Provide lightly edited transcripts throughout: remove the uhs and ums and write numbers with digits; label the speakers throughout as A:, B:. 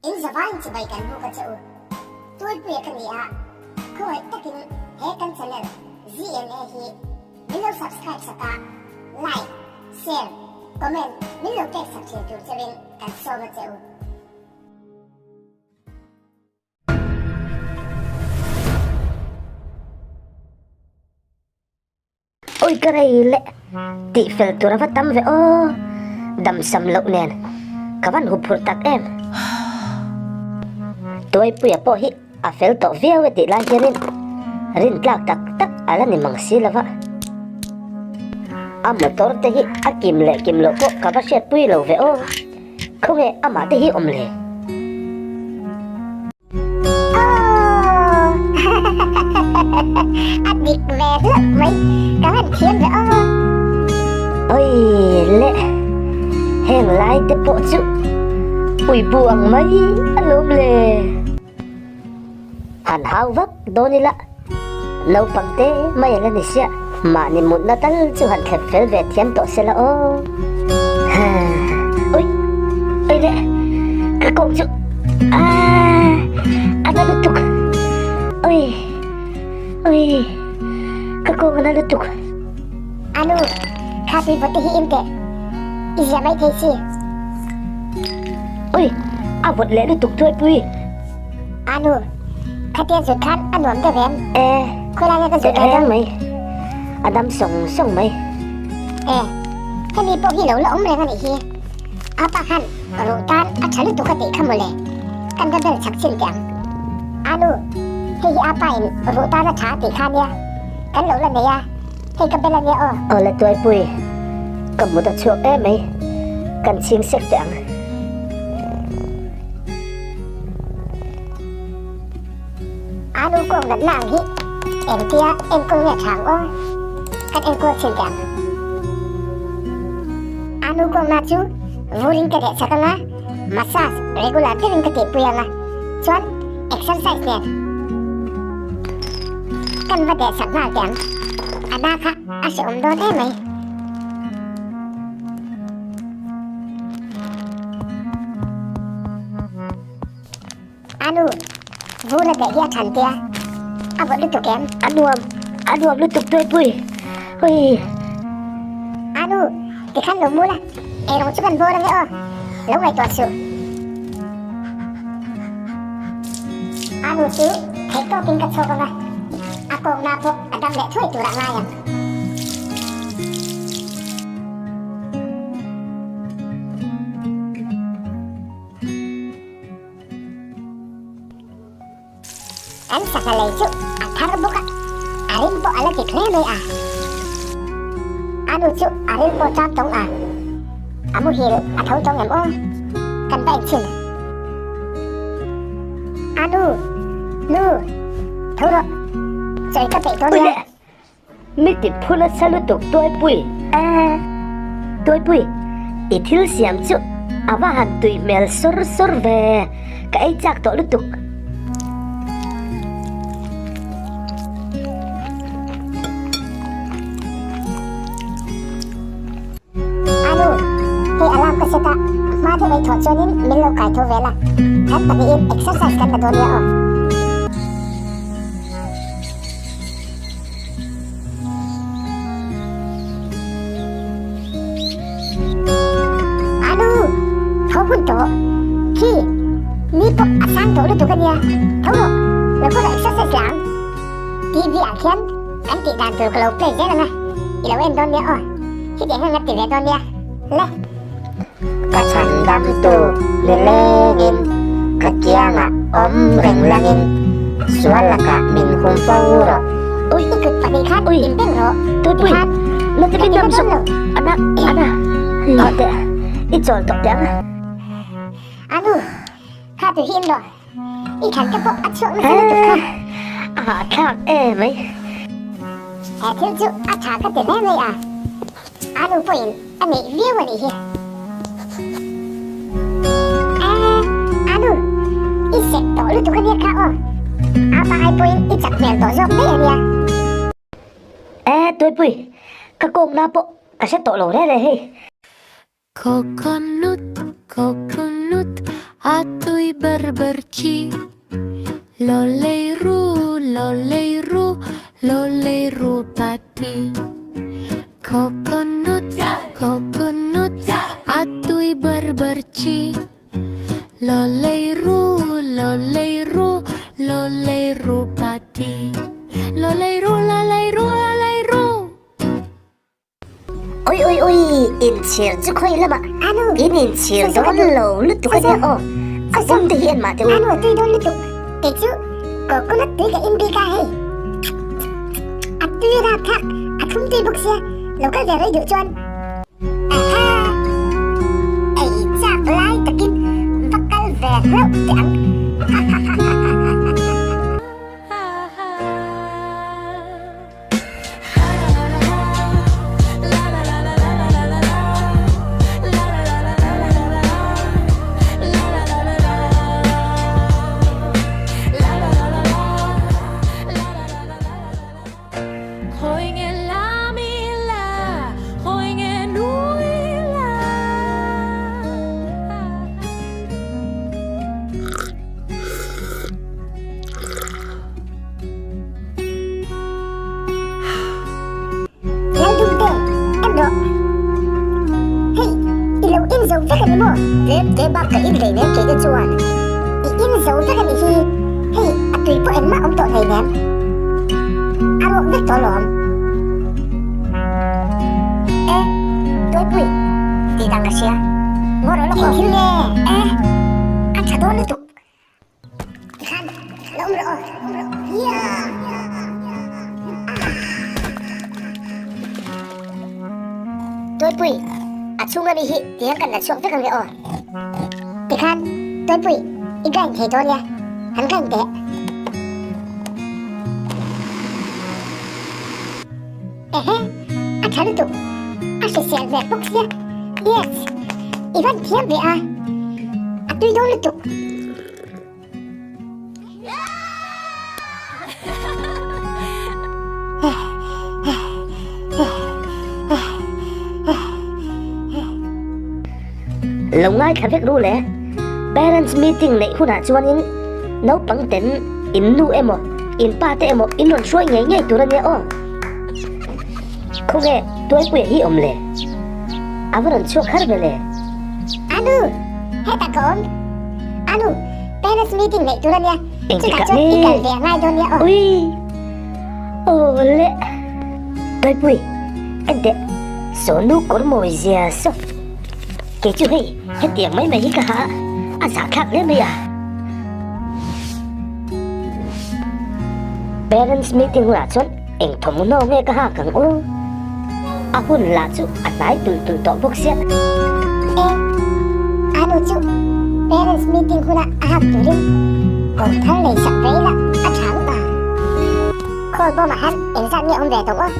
A: In zavaiin chibai kan buk a che u. Tualpuia ka ni a, khawngaih takin he kan channel ZNA hi min lo subscribe sak a, like, share, comment min lo pek sak thin tur cheuin kan sawm a che u.
B: Ui ka rei leh tih fel tur a va tam ve aw, dam sam loh nen ka van hup phurh tak em. Tuaipuia pawh hi a fel tawh viau e tih lai hianin rin tlak tak tak a la ni mang si lo va. A motor te hi a kim leh kim loh pawh ka va hriatpui lo ve aw, khawnge amah te hi awm le?
A: Aww a dik ve hlauh mai ka han thiam ve aw.
B: Oi le heng lai te pawh chu ui bu ang mai alawm le. Han hau vak dawn ila naupang te mai ala ni sia mahni mutna tal chu han thlep fel ve thiam tawh sela aw. Ui oi le ka kawng chu ah a na lutuk oi oi ka kawng a na lutuk.
A: Anu kha tui vawt te hi in teh i zia mai thei si.
B: Oi a vawt leh lutuk thuai pui.
A: Anu khatia zut khan a nuam deuh em?
B: E
A: Khawilai nge ka zut ve dawn?
B: Mai a dam sawng sawng mai.
A: E hemi pawh hi lo la awm reng a nih hi. A pa khan ruh tan a tha lutuk a tih kha mawle. Kan va bel chak chin teh ang. Anu hei hi a pa in ruh tan a tha a tih kha nia. Kan lo la nei a, hei ka bel a nia aw.
B: Aw le Tuaipui, ka mut a chhuak em mai. Kan chhing sek teh ang.
A: Anu kawng natna ang hi engtia enkawl nge tha ang aw? Kan enkawl chin teh ang. Anu kawngna chu vurin ka deh chak anga, massage regular deuhin ka tihpui anga, chuan exercise nen kan va deh chak nghal teh ang. A na kha a hrehawm dawn em mai. Anu, vur a daih hi a than tia, a vawt lutuk em?
B: A nuam, a nuam lutuk Tuaipui, hui.
A: Anu, tikhan lo mu la, eirawng chu kan bawr ange aw, lo ngaihtuah suh. Anu chu theih tawpin ka chhawk anga, a kawkna pawh a dam leh thuai turah ngai ang. Kan sangha lei chu a thar bawk a, a rim pawh a la dik hle mai a. A nu chu a ril pawh chak tawng a, a muhil a tho tawng em aw, kan va en chhin. A nu, nu, tho rawh, chawi ka peih dawn nia.
B: Mi ti phu nasa lutuk Tuaipui a Tuaipui i thil siam chu a va han tui hmel sawr sawr ve ka ei chak tawh lutuk.
A: Anu, hei alarm ka set a, hma deuh ei thawh chuanin min lo kai tho vel a, kan pahnihin exercise kan la dawn nia aw. Anu, tho hun tawh. Khi, ni pawh a sang tawh lutuk a nia. Tho rawh, lo kawr ah exercise la ang. TV ah khian kan tih dan tur ka lo play zel ang a, i lo en dawn nia aw. Khitiang hian ka ti ve dawn nia. Le.
B: Ka chhan dam tu ni lengin ka kiangah awm reng langin sual lakah min hum fo rawh.
A: Ui i kut pahnih khan
B: Ui.
A: in beng rawh.
B: Tui pui.
A: Tikhan
B: Na ti
A: ka
B: bin
A: ti
B: dam
A: na
B: suk.
A: dawn lo.
B: Ana ana. Thaw teh. I chawl tawh teh ang.
A: Anu, kha tu hi in rawh. I thlan te pawh a chhuak nasa lutuk kha.
B: A hahthlak em mai.
A: He thil chu a tha ka ti hle mai a. Anu pawhin a neih viau a nih hi. Ee, Anu, i sek tawh lutuk a nia kha aw. Apa ai pawhin i chak hmel tawh zawk daih a nia.
B: Ee, Tuaipui, ka kawmna pawh ka hre tawh lo reng reng hei.
C: Coconut, coconut. A tui ber ber chi. Lo lei ru, lo lei ru, lo lei ru pati. Coconut, coconut, a tui ber ber chi. Lo lei ru, lo lei ru, lo lei ru pati. Lo lei ru, lo lei ru, lo lei ru.
B: Oi oi oi, inchhir chu khawi lamah in inchhir dawn lo lutuk a nia aw, a bum te hi en mah teh u.
A: Anu a tui dawn lutuk, kei chu coconut tui ka in bik a hei. A tui rap thlak, a thlum tui bawk sia, lo kal ve rei duh chuan. Aha! Ei chak lai takin va kal ve hlauh teh ang. Laldum te, en rawh. Hei, i lo in zo vek a ni maw? Tlem te bak ka in hlei nem kei te chuan. I in zo vek a nih hi. Hei, a tui pawh engmah awm tawh hlei nem. A ruak vek tawh lawm. E, Tuaipui, tih dan ka hria. Ngaw rawh lawk aw. Engthil nge? E, a tha dawn lutuk. Tikhan, lo awm rawh aw, awm rawh. Yeah! Tuaipui, a chhung ami hi tiang kan la chhuak vek ang le aw. Tikhan, Tuaipui, i grind thei dawn nia, han grind teh. Ehe, a tha lutuk, a hrisel ve bawk sia. Yes, i van thiam ve a, a tui dawn lutuk.
B: Lo ngaithla vek ru le, parents meeting neih hunah chuanin naupang ten in nu emaw in pa te emaw in rawn hruai ngei ngei tur a nia aw. Khawnge Tuaipuia hi awm le? A va rawn chhuak har ve le.
A: Anu, hetah ka awm. Anu, parents meeting neih tur a nia, chutah chuan i kal ve a ngai dawn nia aw.
B: Ui, aw le. Tuaipui, enteh, Sawnu kawr mawi zia saw. Kei chu hei, hetiang mai mai hi ka ha a, a zahthlak hle mai a. Parents meeting hunah chuan eng thawmhnaw nge ka hak ang u? A hun lah chu a hnai tulh tulh tawh bawk sia.
A: E, anu chu parents meeting huna a hak turin kawr thar lei sak ve ila a tha ang ta. Khawl bawmah han engzat nge awm ve tawh aw?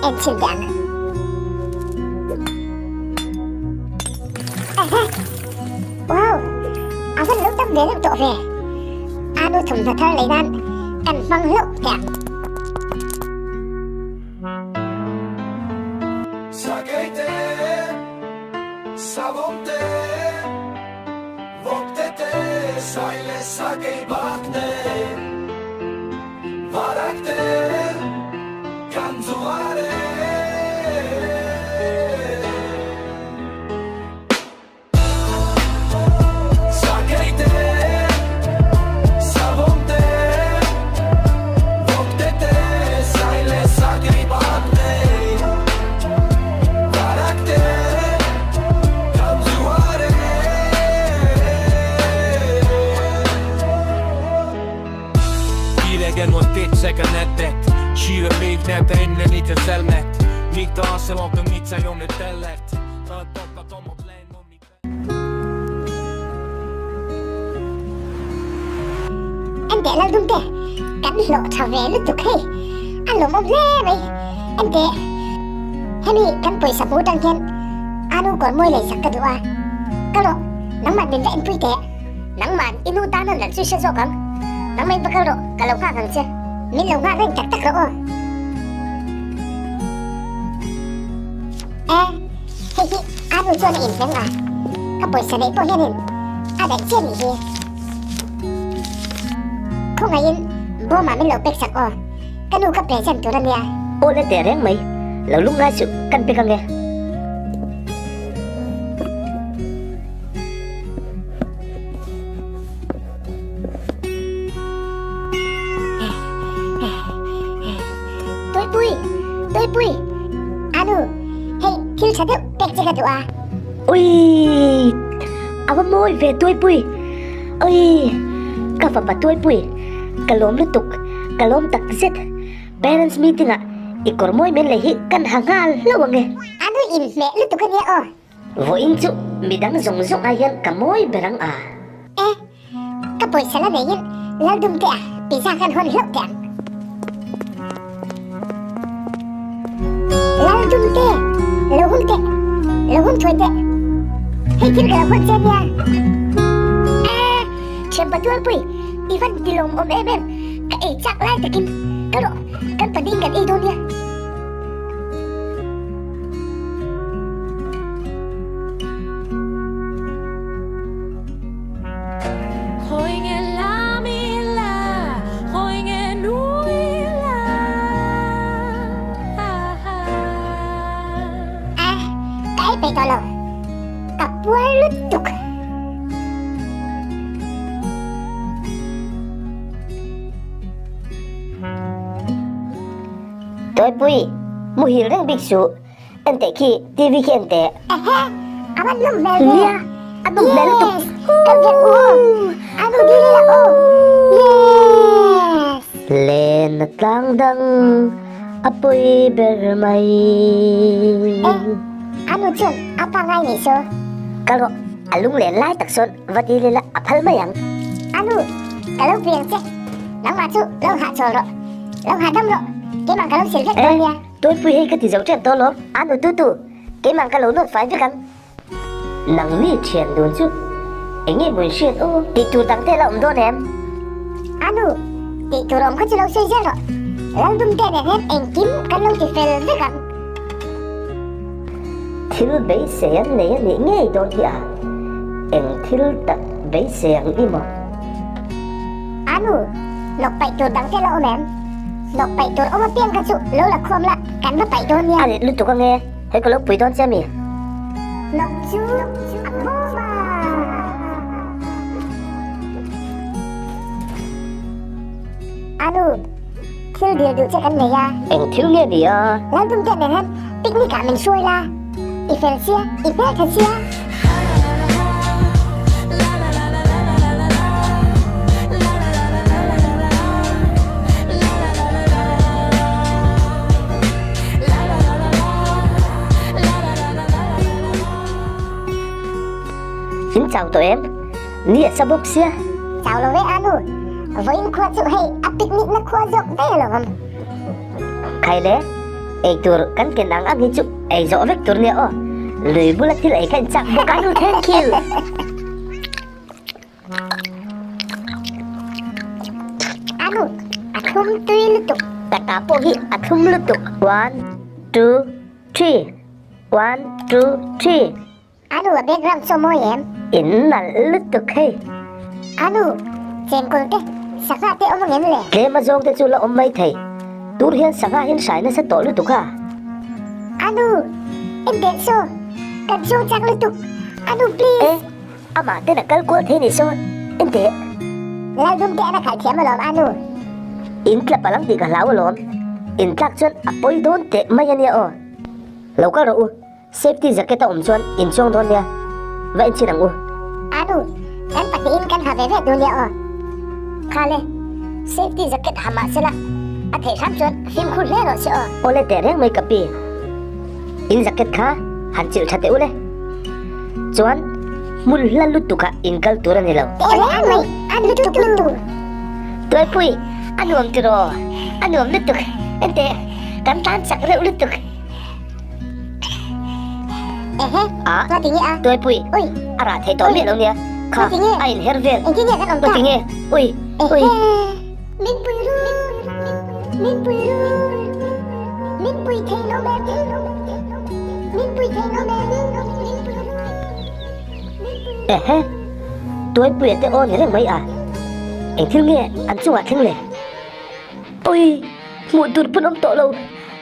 A: En chhin teh ang. Ehe! Wow! A van lo tam ve deuh tawh ve. Anu thawmhnaw thar lei nan kan hmang hlauh teh ang.
D: Sakeite, savawmte, vawktete, sai leh sakei bakte, varakte, kan zuar e.
A: Enteh Laldum te, kan hlawh tha ve lutuk hei, a lawmawm hle mai. Enteh, hemi kan pawisa hmu atang hian anu kawr mawi lei sak ka duh a, ka rawh, nangmah min va enpui teh.
B: Nangmah i nu tan a nalh chu i hre zawk ang, nangmah in va kal rawh, ka lo nghak ang che.
A: Min lo nghak reng tak tak rawh aw. E, hei hi Anu chuan a inhleng a, ka pawisa neih pawh hianin A daih chiah nih hi. Khawngaihin bawmah min lo pek sak aw. Ka nu ka present tur a nia.
B: Aw le teh reng mai. Lo lung ngai suh kan pek ange.
A: Tuipui! Tuipui! Anu, hei thil tha deuh pek che ka duh a.
B: Ui! A va mawi ve Tuipui! Ui! Ka fapa Tuipui, ka lawm lutuk, ka lawm tak zet. Parents meeting ah i kawr mawi men leh hi kan ha nghal hlauh ang e.
A: Anu inhmeh lutuk a nia aw.
B: Vawiin chu midang zawng zawng ai hian ka mawi ber ang a.
A: E, ka pawisa la neiin Laldum te a pizza kan hawn hlauh teh ang. Laldum te, lo hum teh, lo hum thuai teh. Hei thil ka lo hawn che nia. E, thianpa Tualpui, i van ti lawmawm em em, ka ei chak lai takin ka rawh, kan pahnihin kan ei dawn nia. A, ka ei peih tawh lo. Ka puar lutuk.
B: Tuaipui, muhil reng bik suh. En teh khi, TV khi en teh.
A: Ehe, a van lum hmel ve.
B: Nia, a lum hmel lutuk.
A: Yes, ka vek u. A nu dil ila u. Yes.
B: Len a tlang dang a pawi ber mai.
A: E, a nu chuan a pa ngai nih saw.
B: Kal rawh, a lung len lai tak sawn va dil ila a phal mai ang.
A: A nu, ka lo pui ang che. Nangmah chu lo hahchawl rawh. Lo hahdam rawh, keimah ka lo sil vek dawn nia.
B: Tuipui hei ka ti zo tep dawn lawm, a nu tu tu, keimah ka lo nawt fai vek ang. Nangni thian dun chu eng nge mawi hriat aw? Tih tur dang te la awm dawn em?
A: A nu, tih tur awm kha chu lo sawi zel rawh. Laldum te nen hian engkim kan lo ti fel vek ang.
B: Thil beisei an nei a nih ngei dawn hi a, eng thil tak beisei ang i maw?
A: A nu, Hnawk paih tur dang te la awm em? Hnawk paih tur awm apiang kha chu lo la khawm la, kan va paih dawn nia.
B: A rit lutuk ange, hei ka lo pui dawn che mi?
A: Hnawk chu a khawm a. A nu, thil dil duh che kan nei a.
B: Eng thil nge ni a?
A: Laldum te nen hian picnic ah min hruai la, i fel sia, i hmeltha sia.
B: In chau tawh em? Ni a sa bawk sia.
A: Chau lo ve a nu. Vawiin khua chu hei a picnic na khua zawk daih alawm.
B: Khai le, ei tur kan ken ang ang hi chu ei zawh vek tur nia aw. Lui bula thil ei kha in chak bawk a nu thank you.
A: Anu, a thlum tui lutuk.
B: Ka ta pawh hi a thlum lutuk. One, two, three. One, two, three.
A: Anu a background chu a mawi em?
B: In nalh lutuk hei.
A: Anu, chengkawl te, sangha te awm angem le?
B: Tlem a zawng te chu la awm mai thei. Tur hian sangha hian hrai nasa tawh lutuk a.
A: Anu, en teh saw, kan chhung chak lutuk. Anu please.
B: E, amah ten a kal kual thei ni saw, en teh.
A: Laldum te an a khalh thiam alawm Anu.
B: In tla palang tih ka hlau alawm. In tlak chuan a pawi dawn teh mai ania aw. Lo kal rawh u. Safety jacket a awm chuan in chuang dawn nia, va enchhin ang u.
A: Anu, kan pahnihin kan ha ve ve dawn nia aw.
B: Khale, safety jacket ha mah sela, a theih hram chuan fimkhur hle rawh se aw. Awle teh reng mai ka pi, in jacket kha han chilh tha teh u le. Chuan hmun hla lutuk ah in kal tur a ni lo.
A: Teh reng mai, a lutuk lutuk.
B: Tuaipui, a nuam tiraw, a nuam lutuk, enteh, kan tan chak reuh lutuk.
A: Ehe,
B: A,
A: nga ti nge a?
B: Tuaipui,
A: Ui,
B: a rah theih tawh miah lo nia. Kha,
A: Nga ti nge?
B: a inher vel.
A: Engtin nge kan awm
B: Nga
A: ta?
B: ti nge? Ui, ui.
A: Ehe, min pui ru, min pui ru, min pui thei lo mem, min pui thei lo mem, min pui ru, min pui ru.
B: Ehe, Tuaipuia te aw ni reng mai a, eng thil nge an chungah thleng le? Ui, hmuh tur pawn awm tawh lo,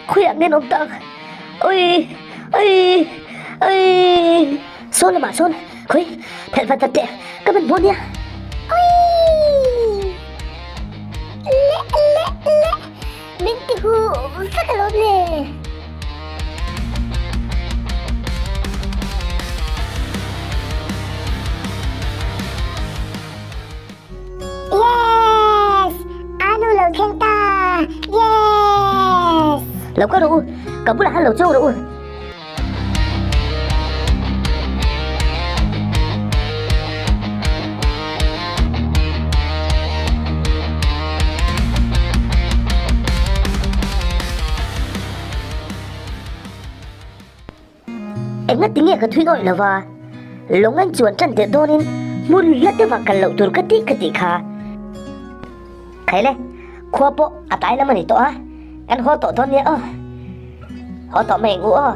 B: khawiah nge an awm tak? Ui, ui, ui, sawn lamah sawn khawi phelh vat vat teh, ka hman hmawh nia.
A: Ui, leh leh leh, min ti huh vek alawm le. Yes! Anu lo thleng ta! Yes!
B: Lo kal rawh u, ka bulah khan lo chawng rawh u. Enga tinge ka thui awih lova, lawng an chuan tan tirh dawnin hmun hla deuhah kal loh tur ka tih ka tih kha. Khaile, khua pawh a tlai lam a ni tawh a, kan haw tawh dawn nia aw. Haw tawh mai ang u aw.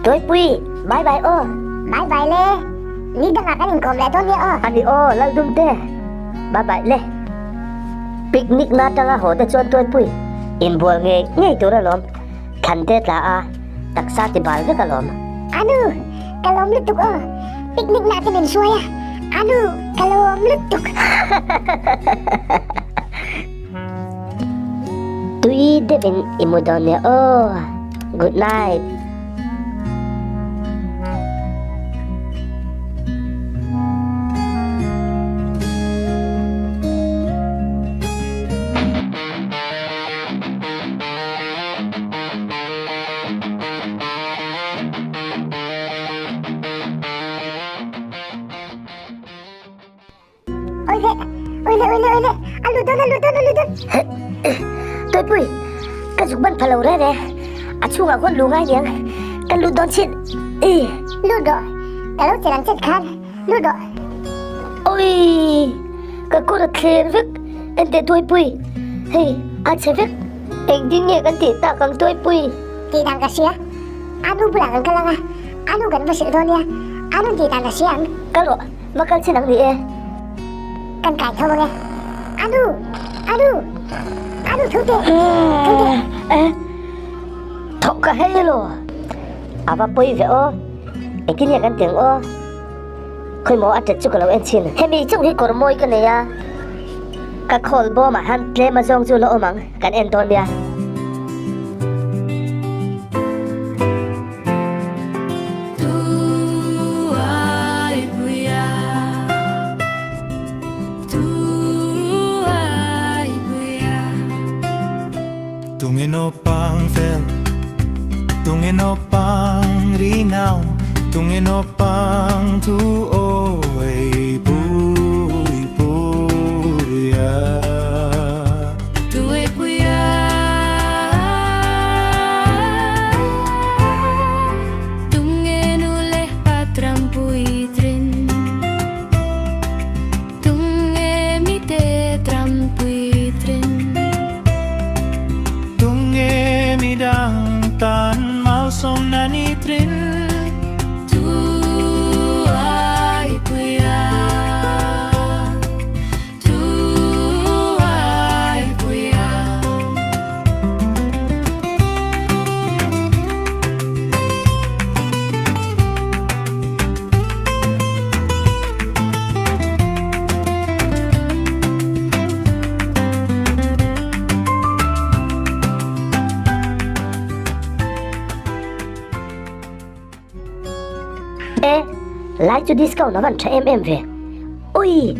B: Tuaipui, bye bye aw.
A: Bye bye le, ni dangah kan inkawm leh dawn nia aw.
B: A ni aw, Laldumte, bye bye le. Picnic na atanga haw te chuan Tuaipui inbual ngei ngei tur alawm, thlan te tla a, taksa ti bal vek alawm.
A: Anu, ka lawm lutuk aw, picnic na te min hruai a, Anu, ka lawm lutuk.
B: Tui deuhin i mu dawn nia aw, good night.
A: Oile, oile, oile, oile, a lut dawn, a lut dawn, a lut dawn.
B: Tuipui, ka zuk ban pha lo reng e, a chhungah khawn lu ngai niang, ka lut dawn chin.
A: Lut rawh, ka lo chelh ang chet khan, lut rawh.
B: Oi, ka kawr a thler vek, enteh Tuipui, hei a chhe vek, engtin nge kan tih tak ang Tuipui?
A: Tih dan ka hria, a nu bulah kan kal ang a, a nu kan va hrilh dawn nia, a nu tih dan a hria ang.
B: Kal rawh. Va kal chin ang ni e.
A: Kan kai tho ang e. Anu! Anu! Anu thu teh! Thu teh!
B: Eh! Thawh ka hei lo. A va pawi ve aw. Engtin nge kan ti ang aw? Khawi maw a tet chu ka lo en chin. Hemi chauh hi kawr mawi ka nei a. Ka khawl bawmah han tlem a zawng chu la awm ang. Kan en dawn nia. E, lai chu discount a van tha em em ve. Ui,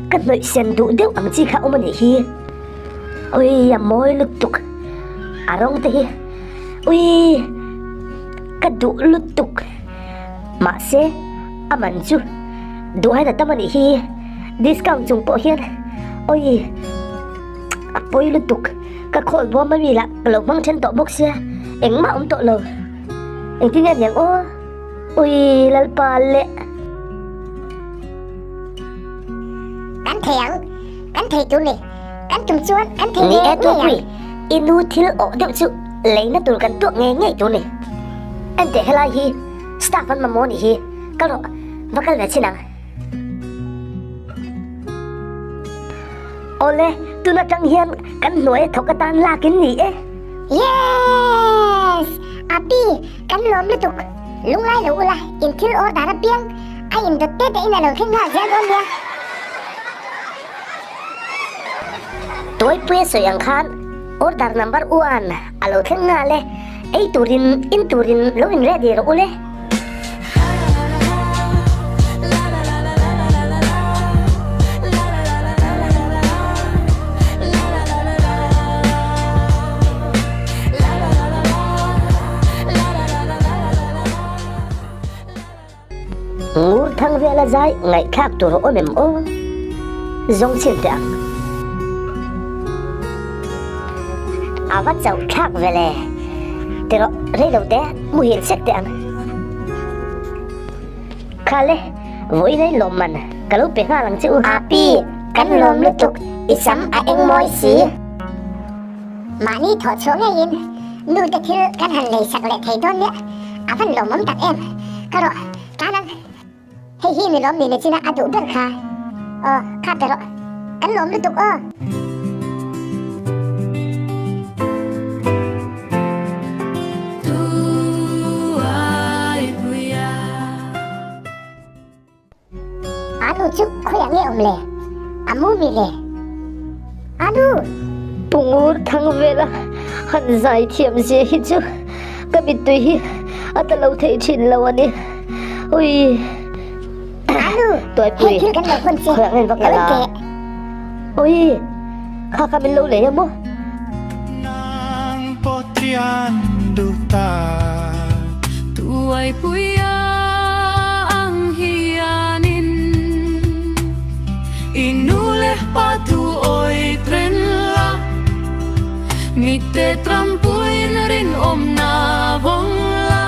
B: ka hnawih sen duh deuh ang chi kha awm a nih hi. Ui, a mawi lutuk. A rawng te hi. Ui, ka duh lutuk. Mahse, a man chu duh hain a tam a nih hi. Discount chung pawh hian ui, a pawi lutuk. Ka khawl bawm a mi lah ka lo hmang then tawh bawk sia, engmah awm tawh lo. Engtin nge niang aw? Ui Lalpa leh.
A: Kan thei ang, kan thei tur ni, kan tum chuan kan thei
B: Ni
A: ngei
B: e
A: ngei
B: Tuapui,
A: ang.
B: I nu thil awh deuh chu leina tur kan tuak ngei ngei tur ni. Enteh helai hi. Staff an mamawh anih hi. Kal rawh, va kal ve chin ang. Awle, tun atang hian kan hnuaia thawk atan lak in ni e.
A: Yes! Api, kan lawm lutuk. Lunglai lo ula, in thil order apiang a indawt te te in a lo thleng nghal zel dawn nia.
B: Tuaipuia sawi ang khan order number one a lo thleng nghal e, ei turin in turin lo in ready rawh ule. Ngur thang vela zai ngaihthlak tur a awm em aw? Zawng chhin teh ang. A va chauh thlak ve le. Tirawh rei lo te muhil sek teh ang. Khale, vawiin a inlawm man ka lo pe nghal ang che u.
A: Api, kan lawm lutuk, i sam a eng mawi si. Mahni thawh chhuah ngeiin nu te thil kan han lei sak leh thei dawn nia, a van lawmawm tak em. Ka rawh, tan ang. Hei hi ni lawm ni ni china a duh ber kha. Aw, kha pe rawh. Kan lawm lutuk aw. Anu chu khawiah nge awm le? A mu mi le? Anu!
B: Pungur thang vela han zai thiam zia hi chu ka mittui hi a ta lo thei thin lo a ni. Ui!
A: Anu!
B: Tuaipui,
A: Hei thil kan lo hawn che.
B: khawiah nge va kal a? Ui! Kha kha min lo lei a maw?
D: Nang pawh tian duh ta.
C: Tuaipuia ang hianin i nu leh pa thu awi tren la, mite trampuiin rinawmna vawng la.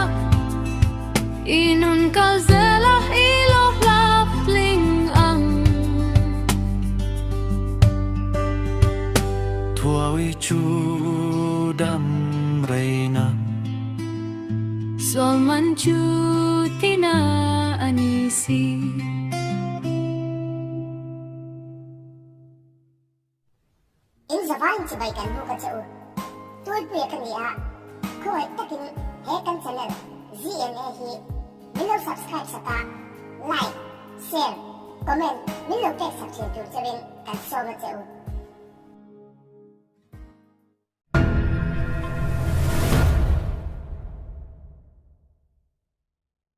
C: I nun kal zela i lo hlap tling ang.
D: Thuawi chu dam reina.
C: Sualman chu tina a ni si.
A: In zavaiin chibai kan buk a che u. Tuipuia ka ni a, khawngaih takin he kan channel ZNA hi min lo subscribe sak a, like, share, comment min lo pek sak thin tur cheuhin kan sawm a che u.